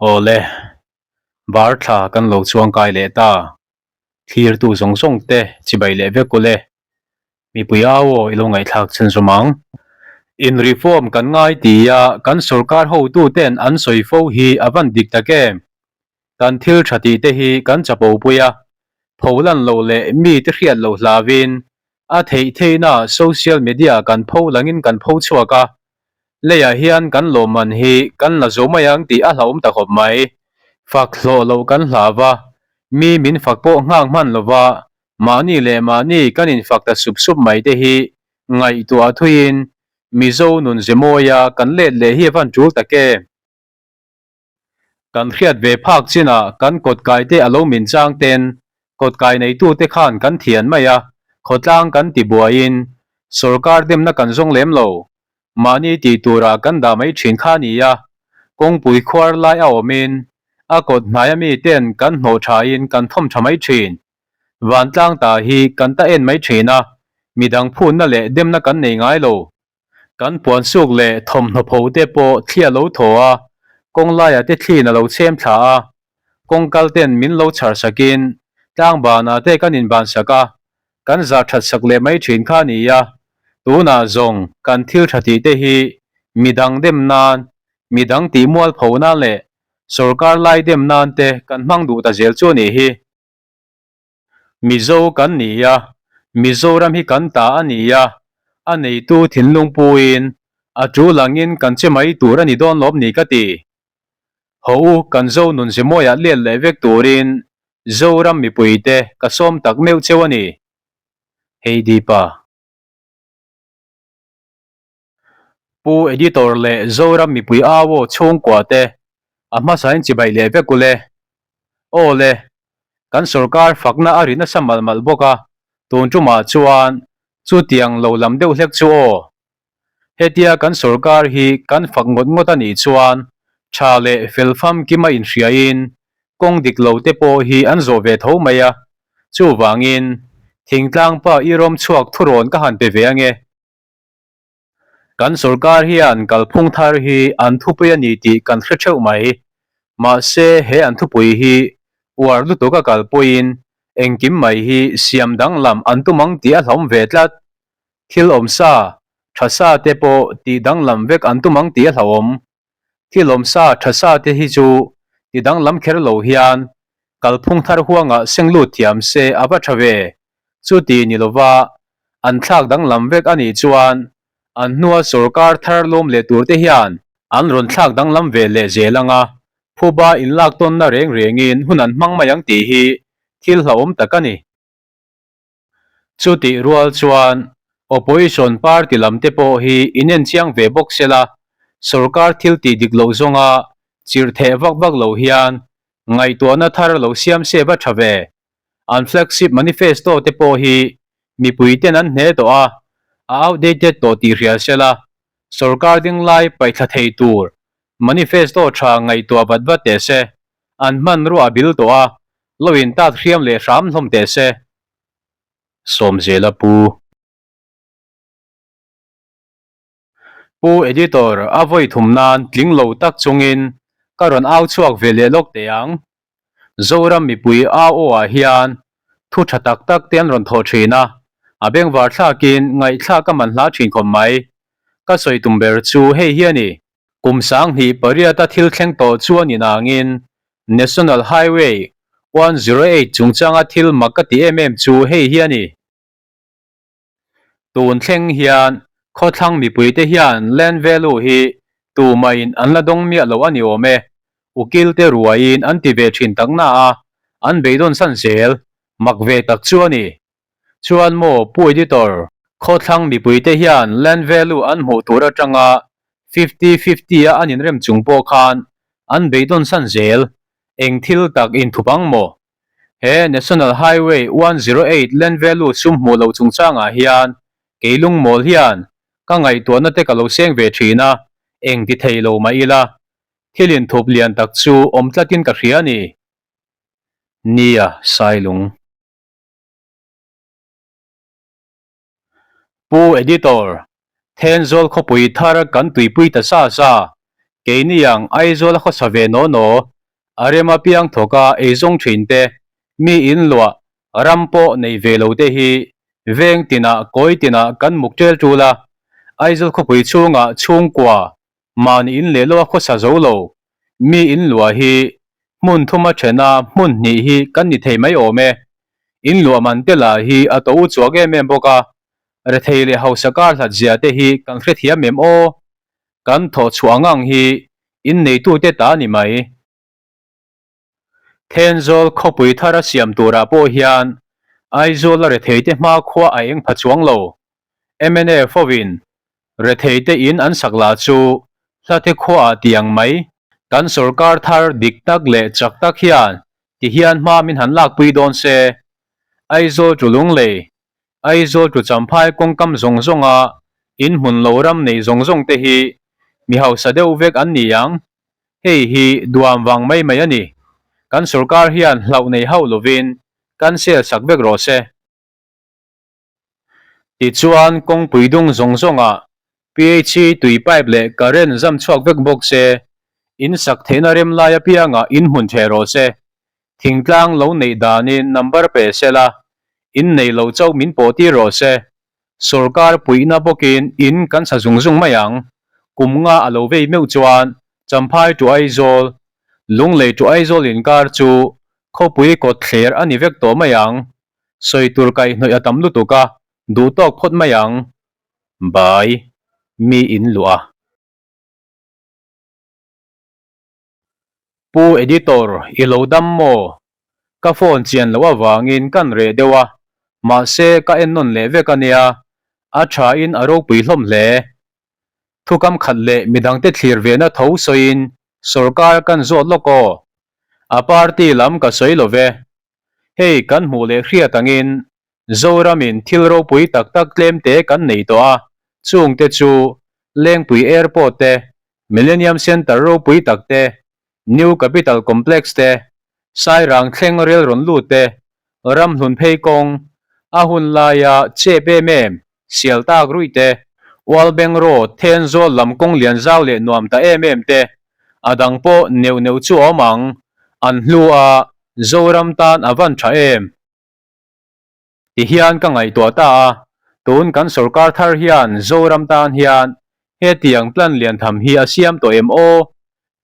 Awle, bar thla kan lo chuangkai leh ta. Thlirtu zawng zawng te chibai leh vek ule. Mipui au aw i lo ngaihthlak chhunzawm ang. In reform kan ngai tia kan sorkar hotu ten an sawi fo hi a van dik tak em? Kan thil tha tih te hi kan chapo pui a, pholan lo leh mi te hriat lo hlauin a theih theihna social media kan pho langin kan pho chhuak a, Leiah hian kan lawmman hi kan la zo mai ang tih a hlauhawm ta khawp mai. Fak hlawh loh kan hlau a, mi min fak pawh nghak hman lova mahni leh mahni kan infak ta sup sup mai te hi ngaihtuah thuiin Mizo nun ze mawia kan let leh hi a van tul tak em? Kan hriat ve phak chinah kan kawtkai te a lo min chang ten kawtkai neitute khan kan thian mai a, khawtlang kan ti buaiin sawrkar demna kan zawng lem lo. Mahni tih turah kan dah mai thin kha a ni a, kawngpui khuar lai a awmin a kawt hnaia mi ten kan hnawh thain kan thawm tha mai thin. Vantlang ta hi kan ta en mai thin a, midang phunna leh demna kan nei ngai lo. Kan puan suk leh thawmhnaw pho te pawh thli a lo thaw a, kawng laiah te thliin a lo chhem thla a, kawng kal ten min lo chhar sakin tlang banah te kan inban sak a, kan zah that sak leh mai thin kha a ni a, tunah zawng kan thil tha tih te hi midang dem nan, midang tih mual pho nan leh sawrkar lai dem nan te kan hmang duh ta zel chu a nih hi. Mizo kan ni a, Mizoram hi kan ta a ni a, a neitu thinlung puiin a tul angin kan che mai tur a ni dawn lawm ni ka ti. Haw u kan Zo nun zemawiah let leh vek turin Zoram mipuite ka sawm tak meuh cheu a ni. Heidi pa. Pu Editor leh Zoram mipui au aw chhungkua te a hmasain chibai leh vek ule. Aw le, kan sorkar fakna a ri nasa malh malh bawk a, tun tumah chuan chutiang lo lam deuh hlek chu aw. Hetia kan sorkar hi kan fak ngawt ngawt a nih chuan tha leh fel famkim a inhriain kawng dik lo te pawh hi an zawh ve tho mai a, chuvangin thingtlang pa i rawm chhuak thurawn ka han pe ve ange. Kan sorkar hian kalphung thar hi an thupui a ni tih kan hre theuh mai. Mahse, he an thupui hi uar lutuk a kalpuiin engkim mai hi siam danglam an tum ang tih a hlawm ve tlat. Thil awmsa, tha sa te pawh tih danglam vek an tum ang tih a hlauhawm. Thil awmsa, tha sa te hi chu ti danglam kher lo hian kalphung thar huangah seng lut thiam se a va tha ve. Chuti ni lova an thlak danglam vek a nih chuan an hnua sorkar thar lawm leh tur te hian an rawn thlak danglam ve leh zel ang a, phuba inlak tawnna reng rengin hun an hmang mai ang tih hi thil hlauhawm tak a ni. Chutih rual chuan Opposition party lam te pawh hi inen chiang ve bawk se la, sorkar thil tih dik loh zawnga chirh theh vak vak lo hian ngaihtuahna thar lo siam se va tha ve. An flagship manifesto te pawh hi mipui ten an hne tawh a, a outdated tawh tih hria se la, sorkar ding lai paihthla thei tur manifesto tha ngaihtuah vat vat teh se. An hmanrua a bil tawh a, lo in tat hriam leh hram hlawm teh se. Sawmzela Pu. Pu Editor, a vawi thum nan tling lo tak chungin ka rawn au chhuak ve leh lawk teh ang. Zoram mipui au aw ah hian thu tha tak tak te an rawn thawh thin a, a bengvar thlakin ngaihthlak a man hla thin khawp mai. Ka sawi tum ber chu hei hi a ni. Kum 2008 a thil thleng tawh chu a ni nangin National Highway 108 chungchanga thil mak ka ti em em chu hei hi a ni. Tun thleng hian khawthlang mipuite hian land value hi tumahin an la dawng miah lo a ni awm e. Ukil te ruaiin an ti ve thin tak na a, an beidawn san zel mak ve tak chu a ni. Chuan maw Pu Editor, khawthlang mipuite hian land value an hmuh tur atanga fifty fifty a an inrem chung pawh khan an beidawn san zel eng thil tak inthup ang maw? He National Highway 108 land value sum hmuh loh chungchangah hian kei lungmawl hian ka ngaihtuahna te ka lo seng ve thin a, eng ti thei lo mah ila thil inthup lian tak chu awm tlatin ka hria a ni. Nia, Sailung. Pu Editor, Thenzawl khawpui thar kan tuipui ta sa sa, keini ang Aizawl a khawsa ve naw naw. A rema piang thawka eizawng thin te, mi in luah, ram pawh nei ve lo te hi veng tinah kawi tinah kan muk tel tul a. Aizawl khawpui chhungah chhungkua mahni in leh lo a khawsa zo lo, mi in luah hi hmun thuma thena hmun hnih hi kan ni thei mai awm e. In luah man te lah hi a to u chuak em em bawk a, rethei leh hausa kar hlat zia te hi kan hrethiam em aw? Kan thawh chhuah ang ang hi in neitute ta ni mai. Thenzawl khawpui thara siam turah pawh hian Aizawl a retheite hmakhua a eng pha chuang lo. Mnf hovin retheite in an sak lah chu hlate khuaah tiang mai. Kan sorkar thar dik tak leh chak tak hian tihian hma min han lakpui dawn se. Aizawl chu Lunglei Aizawl tu Champhai kawngkam zawng zawnga in hmun lo ram nei zawng zawng te hi mi hausa deuh vek an ni ang. Hei hi duam vang mai mai a ni. Kan sorkar hian hlauh nei hauh lovin kan sel sak vek rawh se. Tichuan kawngpui dung zawng zawngah PHE tui pipe leh current zam chhuak vek bawk se, in sak theihna rem lai apiangah in hmun theh rawh se. Thingtlang lo neih danin number pe se la, in nei lo chauh min pawh tir rawh se. Sorkar puihna bawkin in kan sa zung zung mai ang. Kum nga a lo vei meuh chuan Champhai to Aizawl, Lunglei to Aizawl inkar chu khawpui kawt thler a ni vek tawh mai ang. Sawi tur kaihhnawih a tam lutuk a, duh tawk phawt mai ang. Bai, mi in luah a. Pu Editor, i lo dam maw? Ka phone chian loh avangin kan reh deuh a, mahse ka en nawn leh vek a nia, a thain a ropui hlawm hle. Thukam khat leh midangte thlir vehna tho sawiin sorkar kan zawt lawk aw. A party lam ka sawi lo ve. Hei kan hmuh leh hriat angin Zoramin thil ropui tak tak tlemte kan nei tawh a, chungte chu Lengpui Airport te, Millennium Centre ropui tak te, New Capital Complex te, Sairang thleng rel rawn lut te, Ramhlun phei kawng, a hun laia chep em em, sial tak ruih te, Ualbeng Road, Thenzawl lam kawng lian zau leh nuam ta em em te, a dang pawh neuh neuh chu a awm ang, an hlu a, Zoram tan a van tha em. Ti hian ka ngaihtuah ta a, tun kan sorkar thar hian Zoram tan hian hetiang plan lian tham hi a siam tawh em aw?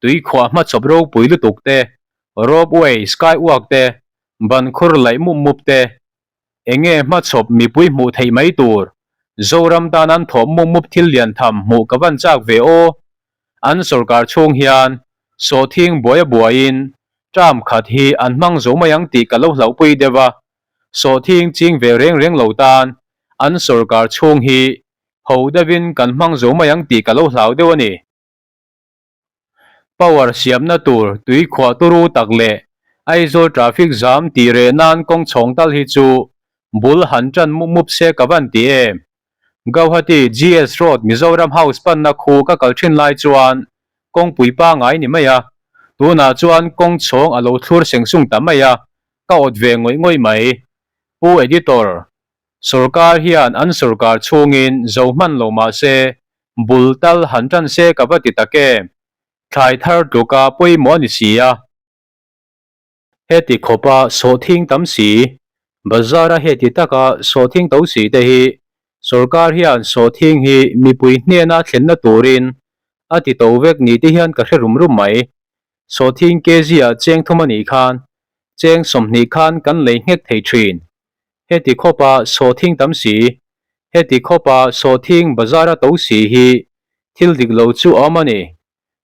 Tuikhuah hmachhawp ropui lutuk te, rope way, sky walk te, ban khur laih mup mup te, enge hmachhawp mipui hmuh theih mai tur Zoram tan an thawh mup mup thil lian tham hmuh ka van chak ve aw? An sorkar chhung hian sawhthing buai a buaiin term khat hi an hmang zo mai ang tih ka lo hlauhpui deuh a, Sawhthing ching ve reng reng lo tan an sorkar chhung hi ho deuhin kan hmang zo mai ang tih ka lo hlau deuh a ni. Power siamna tur tui khuah turu tak leh Aizawl traffic jam tih reh nan kawng chhawng tal hi chu bul han tan mup mup se ka van ti em. Gauhati GS Road Mizoram House panna khu ka kal thin lai chuan kawngpui pangai ni mai a, tunah chuan kawng chhawng a lo thlur seng sung ta mai a, Ka awt ve ngawih ngawih mai. Pu Editor, Sorkar hian an sorkar chhungin zo hman lo mah se, bul tal han tan se ka va ti tak em? Thlai thar tluka pawimawh a ni si a. Heti khawpa sawhthing tam si, bazara heti taka sawhthing to si te hi sorkar hian sawhthing hi mipui hnena thlenna turin a ti to vek ni te hian ka hre rum rum mai. Sawhthing kg ah cheng thum a nih khan cheng 20 khan kan lei nghet thei thin. Heti khawpa sawhthing tam si, heti khawpa sawhthing bazar a to si hi thil dik lo chu a awm a ni.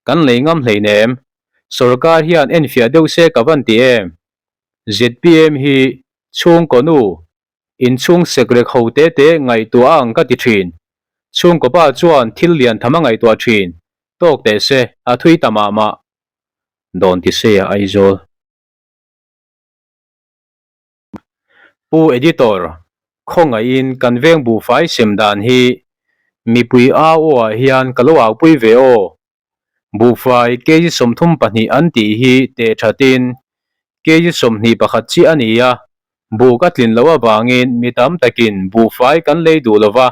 Kan lei ngam hleinem. Sorkar hian enfiah deuh se ka van ti em? Zpm hi chhungkaw nu, inchhung sekrek ho te te ngaihtuah a ang ka ti thin. Chhungkaw pa chuan thil lian tham a ngaihtuah thin. Tawk teh se, a thui ta mah mah. Dawn ti se a Aizawl. Pu Editor, khawngaihin kan veng buhfai sem dan hi mipui au aw ah hian ka lo aupui ve aw. Buhfai kg 32 an tih hi teh thatin kg 21 chiah a ni a, buh ka tlin loh avangin mi tam takin buhfai kan lei duh lova,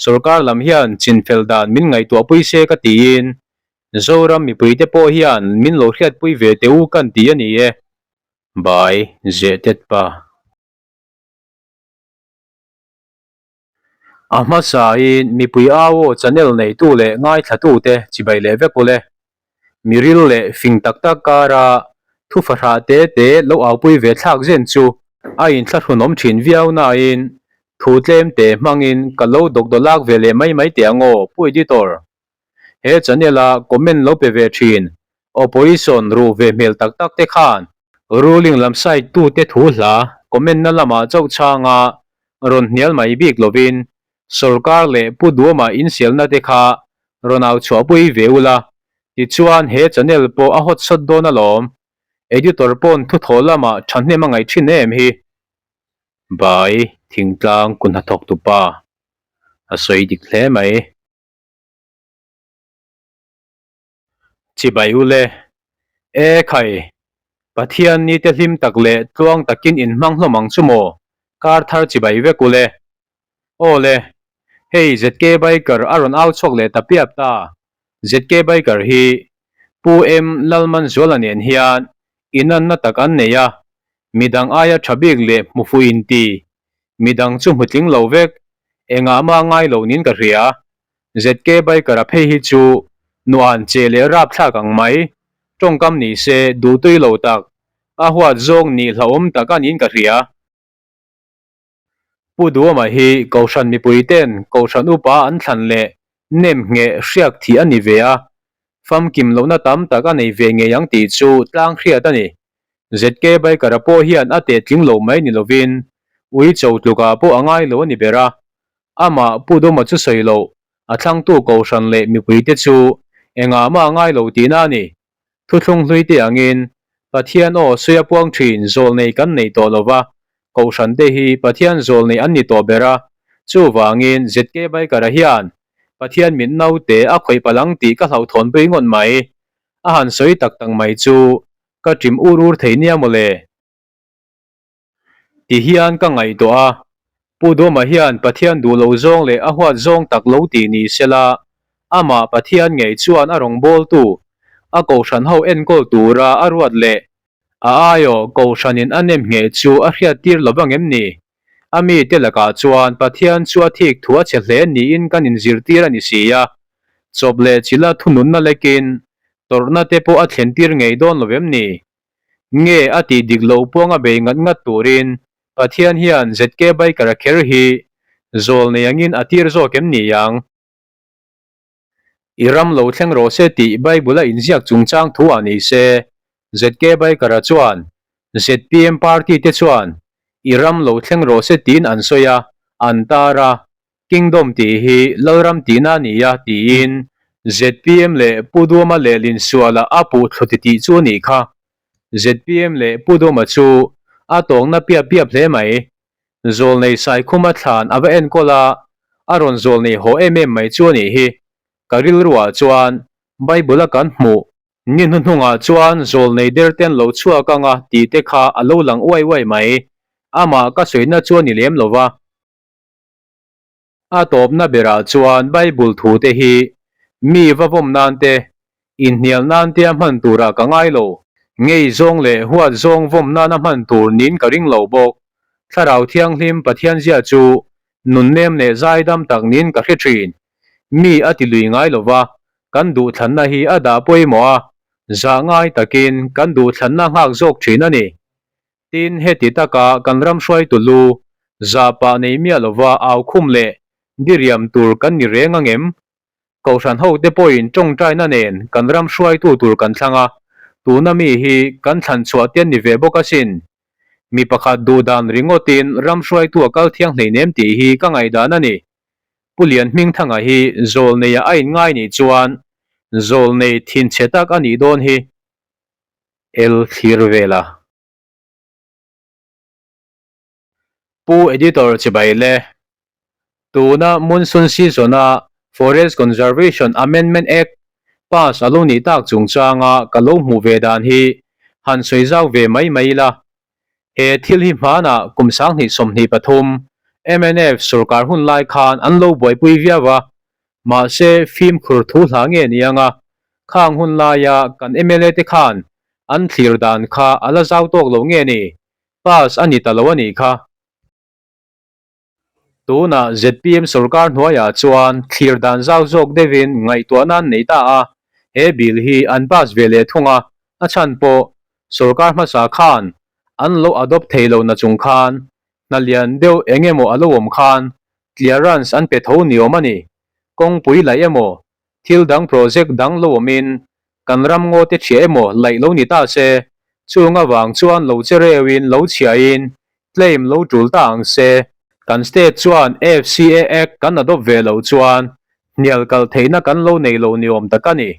sorkar lam hian chinfel dan min ngaihtuahpui se ka tiin. Zoram mipuite pawh hian min lo hriatpui ve teh u kan ti a ni e. Bai Zehtet pa. A hmasain mipui au aw channel neitu leh ngaithlatute chibai leh vek ule. Miril leh fing tak tak kara thu fahrah te te lo aupui ve thlak zen chu a inthlahrunawm thin viau nain thu tlem te hmangin ka lo dawkdawlak ve leh mai mai teh ang aw Pu Editor. He channel a comment lo pe ve thin opposition ruh ve hmel tak tak te khan ruling lam side tu te thu hla comment na lamah chauh chhanga rawn hnial mai bik lovin sorkar leh Pu Duama insialna te kha rawn au chhuahpui ve ula tichuan he channel pawh a hot sawt dawn alawm. Editor pawn thuthawh lamah thahnem a ngaih thin em hi. Bai thingtlang ku hnathawk tupa a sawi dik hle mai. Chibai ule, E khai, Pathian ni te hlim tak leh tluang takin in hmang hlawm ang chu maw? Kar thar chibai vek ule. Aw le, hei ZK Biker a rawn au chhuak leh ta piap ta. ZK Biker hi Pu M Lalmanzuala nen hian inanna tak an nei a, midang aia tha bik leh hmu fuh inti, midang chu hmu tling lo vek, engah mah ngai lo niin ka hria. ZK Biker a phei hi chu nuan che leh rapthlak ang mai, tawngkam ni se duhtui lo tak, a huat zawng nih hlauhawm tak a niin ka hria. Pu Duama hi Kohhran mipui ten Kohhran upa an thlan leh nem ngheh hriak thih a ni ve a, famkim lohna tam tak a nei ve ngei ang tih chu tlang hriat a ni. ZK Biker-a pawh hian a teh tling lo mai ni lovin Uicho tlukah pawh a ngai lo a ni ber a, Amah Pu Duma chu sawi loh, a thlangtu Kohhran leh mipuite chu engah mah a ngai lo tihna a ni. Thuthlung hlui te angin Pathian aw sawi a puang thin zawlnei kan nei tawh lo va, Kohhran te hi Pathian zawlnei an ni tawh ber a, chuvangin ZK Biker-a hian Pathian mit naute a khawih palh ang tih ka hlauhthawnpui ngawt mai. A han sawi tak tak mai chu ka ṭim ur ur thei nia mawle. Ti hian ka ngaihtuah a, Pu Duma hian Pathian duh lo zawng leh a huat zawng tak lo tih ni sela, amah Pathian ngei chuan a rawngbawltu, a kohhran ho enkawl tura a ruat leh a aiawh kohhranin a nem ngheh chu a hriattir lo vang em ni? A mite lakah chuan Pathian chu a thik thu a chhe hle niin kan inzirtir a ni si a, chawp leh chila thununna lekin tawrhna te pawh a thlentir ngei dawn lo vem ni? Nge a tih dik loh puanga bei ngat ngat turin Pathian hian ZK Biker a kher hi zawl nei angin a tir zawk em ni ang? I ram lo thleng rawh se tih Bible a inziak chungchang thu ah ni se, ZK Biker a chuan zpm party te chuan i ram lo thleng rawh se tiin an sawi a, an tar a, Kingdom tih hi Lalram tihna a ni a tiin zpm leh Pu Duama lehlin sualah a puh thlu ti tih chu a nih kha. Zpm leh Pu Duama chu a tawngna piap piap hle mai. Zawlnei Saikhuma thlan a va enkawl a, a rawn zawlnei haw em em mai chu a nih hi. Ka rilruah chuan Bible a kan hmuh ni hnuhnungah chuan zawlnei der ten lo chhuak anga tih te kha a lo lang uai uai mai. Amah ka sawina chu a ni lem lo va. A tawpna berah chuan Bible thute hi mi va vawm nan te, inhnial nan tea hman turah ka ngai lo. Ngei zawng leh huat zawng vawm nana hman tur niin ka ring lo bawk. Thlarau Thianghlim Pathian zia chu nunnem leh zaidam tak niin ka hre thin. Mi a ti lui ngai lo va, kan duhthlanna hi a dah pawimawh a, zah ngai takin kan duhthlanna nghak zawk thin a ni. Tin, heti taka kan ram hruaitu lu zahpah nei miah lova au khum leh diriam tur kan ni reng ang em? Kohhran hote pawhin tawngtaina nen kan ram hruaitu tur kan thlang a, tuna mi hi kan thlan chhuah te an ni ve bawk asin. Mi pakhat duhdan ringawtin ram hruaitu a kal thiang hleinem tih hi ka ngaihdan a ni. Pu Lianhmingthanga hi zawlneiah a inngai nih chuan zawlnei thinchhe tak a nih dawn hi. El thlir vel a. Pu Editor chibai le. Tuna Monsoon season a Forest Conservation Amendment Act pass a lo nih tak chungchanga ka lo hmuh ve dan hi han sawi zau ve mai mai ila. He thil hi hmanah kum 2023 mnf sorkar hun lai khan an lo buaipui viau a, mahse fimkhur thu hla nge ni anga. Khang hun laia kan mla te khan an thlir dan kha a la zau tawk lo nge ni? Pass a ni ta lo a nih kha. Tunah zpm sorkar hnuaiah chuan thlir dan zau zawk deuhin ngaihtuahna an nei ta a, he bill hi an pass ve leh thung a, a chhan pawh sorkar hmasa khan an lo adopt thei lo na chung khan hna lian deuh eng emaw a lo awm khan clearance an pe tho ni awm a ni. Kawngpui laih emaw Thil dang project dang lo awmin kan ram ngaw te chhia emaw laih lo ni ta se, chung avang chuan lo che reuhin lo chhiain claim lo tul ta ang se. Kan state chuan FCA Act kan adopt ve loh chuan hnial kal theihna kan lo nei lo ni awm tak a ni.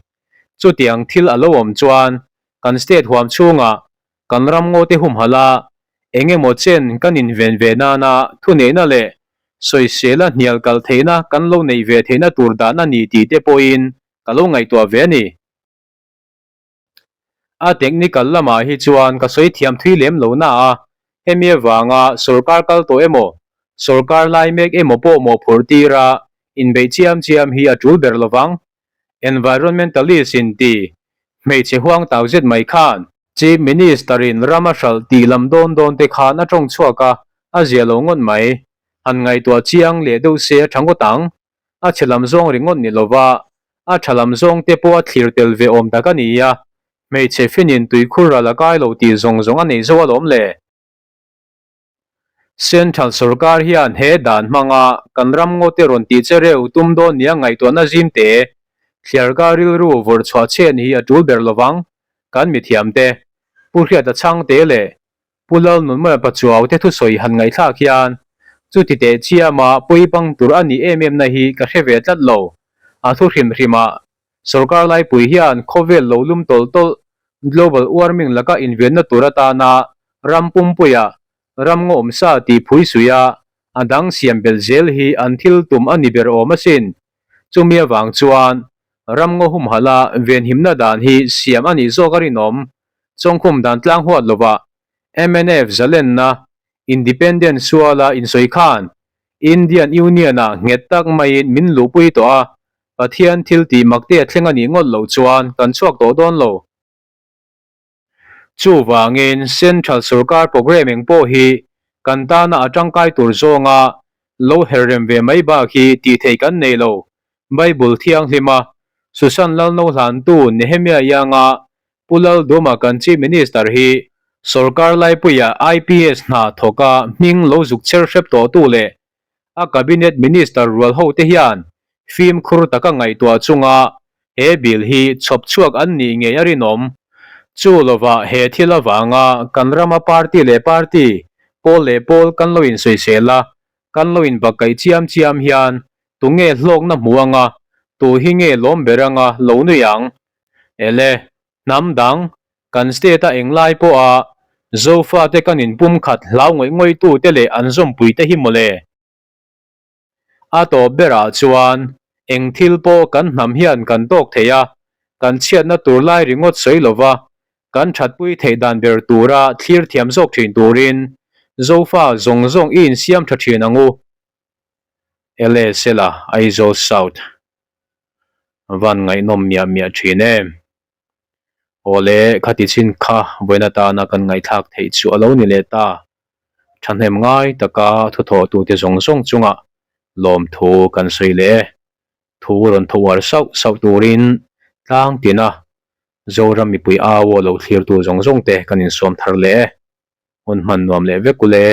Chutiang thil a lo awm chuan kan state huam chhungah Kan ram ngawte humhalh a, eng emaw chen kan inven ve nana thuneihna leh sawisela hnial kal theihna kan lo neih ve theihna tur dan a ni tih te pawhin ka lo ngaihtuah ve a ni. A technical lamah hi chuan ka sawi thiam thui lem lo na a, hemi avanga sorkar kal tawh emaw, sorkar lai mek emaw pawh mawhphurh tira inbeih chiam chiam hi a tul ber lovang. Environmentalist in ti hmeichhe huang tau zet mai khan Chief Minister in ram a hralh tih lam dawn dawn te khan a tawng chhuak a, a zia lo ngawt mai. Han ngaihtuah chiang leh deuh se a tha ngawt ang. A chhe lam zawng ringawt ni lova, a tha lam zawng te pawh a thlir tel ve awm tak a ni a, hmeichhe finin tuikhur ral a kai lo tih zawng zawng a nei zo alawm le. Central sorkar hian he dan hmanga kan ram ngawte rawn tih che reu tum dawn nia ngaihtuahna zim te, thliarka rilru vawrh chhuah chhen hi a tul ber lovang. Kan mithiamte, Pu Hriata Chhangte leh Pu Lalnunmawia Pachuau te thusawi han ngaihthlak hian chuti teh chiama pawipang tur a nih em em na hi ka hre ve tlat lo. A thu hrim hrimah Sorkar laipui hian khawvel lo lum tawlh tawlh, global warming laka invenna tur atana ram pumpuia ram ngaw awmsa tih phui suia a dang siam belh zel hi an thil tum a ni ber awm asin. Chumi avang chuan ram ngaw humhalh a venhimna dan hi siam a nih zawk a rinawm. Chawngkhum dan tlang huat lovah mnf zalenna Independent suala insawi khan Indian Union-ah nghet tak maiin min luhpui tawh a, Pathian thil tih mak te a thleng a nih ngawt loh chuan kan chhuak tawh dawn lo. Chuvangin Central Sorkar programme eng pawh hi kan tana a tangkai tur zawnga lo her rem ve mai bak hi tih theih kan nei lo. Bible thianghlima Susan Lalno hlantu Nehemiah Ianga Pu Lalduma kan Chief Minister hi Sorkar laipuia IPS hna thawka hming lo zuk cher hrep tawhtu leh A Cabinet Minister rual ho te hian fimkhur taka ngaihtuah chunga he bill hi chhawp chhuak an nih ngei a rinawm. Chu lovah he thil avanga kan rama party leh party, pawl leh pawl kan lo insawisel a, kan lo inbakkaih chiam chiam hian tunge hlawkna hmu anga, tu hi nge lawm ber anga lo nui ang? Ele, Hnam dang, kan state a englai pawha Zofate kan inpumkhat hlau ngawih ngawihtute leh an zawmpuite hi mawle. A tawp berah chuan eng thil pawh kan hnam hian kan tawk thei a, kan chhiatna tur lai ringawt sawi lova kan thatpui theih dan ber tura thlir thiam zawk thin turin Zofa zawng zawng i insiam tha thin ang u. LSL a Aizawl South. Van ngaihnawm miah miah thin em. Awle khati chin kha vawiin atana kan ngaihthlak theih chu a lo ni leh ta. Thahnem ngai taka thuthawh tute zawng zawng chungah lawmthu kan sawi leh e. Thu rawn tho uar sauh sauh turin tlang tina Zoram mipui au aw lo thlirtu zawng zawng te kan insawm thar leh e. Hun hman nuam leh vek ule.